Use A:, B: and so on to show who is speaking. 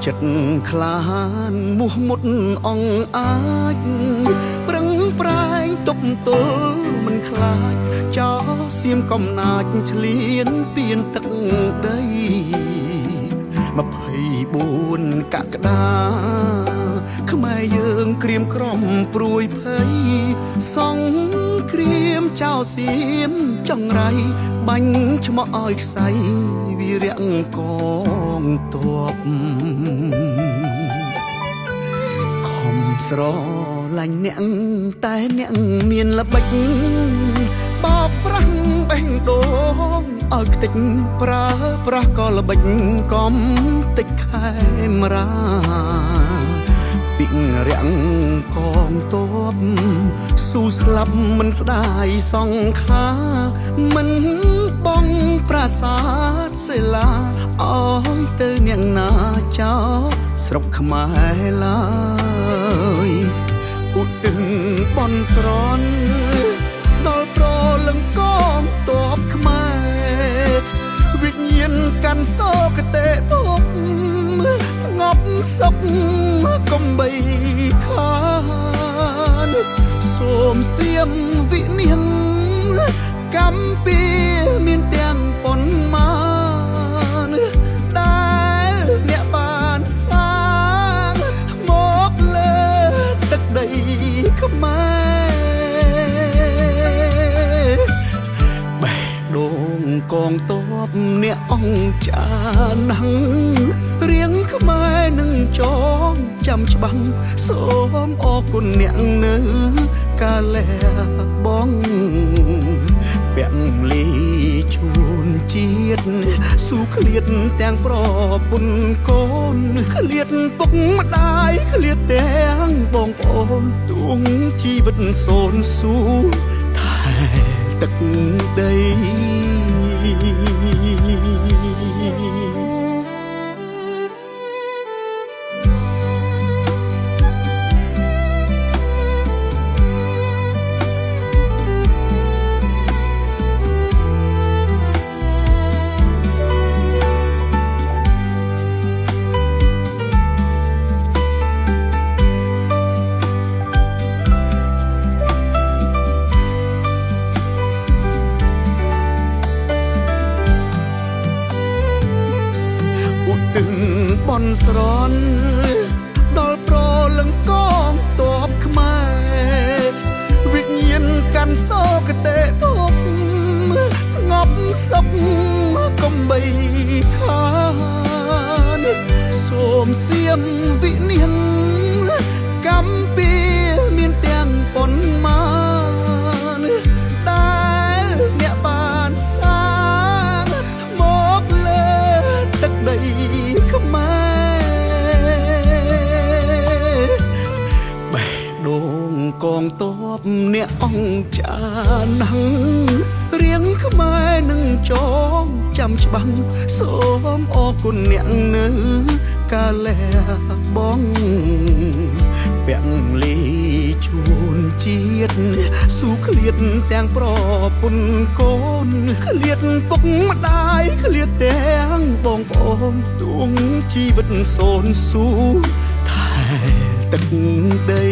A: ចិត្តក្លាហានមោះមុតអងអាចប្រឹងប្រែងទប់ទល់មិនខ្លាចចោលសៀមកំណាចឆ្លៀនពៀនទឹកដី24កក្កដាខ្មែរយើងក្រៀមក្រំព្រួយភ័យសង្គ្រាមចោលសៀមចង្រៃបាញ់ឆ្មក់ឲ្យខ្សែវីរៈកងទ័ពខំស្រឡាញ់អ្នកតែអ្នកមានល្បិចបោកប្រាស់បេះដូងឲ្យខ្ទេចប្រើប្រាស់ក៏ល្បិចកំតិចខេមរាពីងរាំងកងទ័ពស៊ូស្លាប់មិនស្ដាយសង្ខាមិនបងប្រាសាទសិលាអោយទៅអ្នកណាចោលស្រុកខ្មែរឡើយឧទ្ទិសបនស្រន់ដល់ប្រលឹងកងទ័ពខ្មែរវិញ្ញាណកាន់សោកតេភពស្ងប់សុខកុំបីខានសូមសៀមវិនាងកម្ពីមានទាំងប៉ុន្មានដែលអ្នកបានសាងមកលើទឹកដីខ្មែរបេះដូងកងទ័ពអ្នកអង្គចាណាំងរៀងខ្មែរនឹងចងចាំច្បាំងសូមអរគុណអ្នកនៅកាលបងពាក់លីជូនជាតិស៊ូឃ្លាតទាំងប្រពន្ធកូនឃ្លាតពុកម្ដាយឃ្លាតទាំងបងប្អូនទួងជីវិតសូនស៊ូថែទឹកដីបនស្រន់ដល់ប្រលឹងកងទ័ពខ្មែរវិញ្ញាណកាន់សោកតេភពស្ងប់សុខកុំបីខានសូមសៀមវិនាងកម្ពីមានទាំងប៉ុន្មានដែលអ្នកបានសាងមកលើទឹកដីខ្មែរបេះដូងកងទ័ពអ្នកអង្គចាណាំងរៀងខ្មែរនឹងចងចាំច្បាំងសូមអរគុណអ្នកនៅកាលបងពាក់លីជូនជាតិស៊ូឃ្លាតទាំងប្រពន្ធកូនឃ្លាតពុកម្ដាយឃ្លាតទាំងបងប្អូនទួងជីវិតសូនស៊ូថែទឹកដី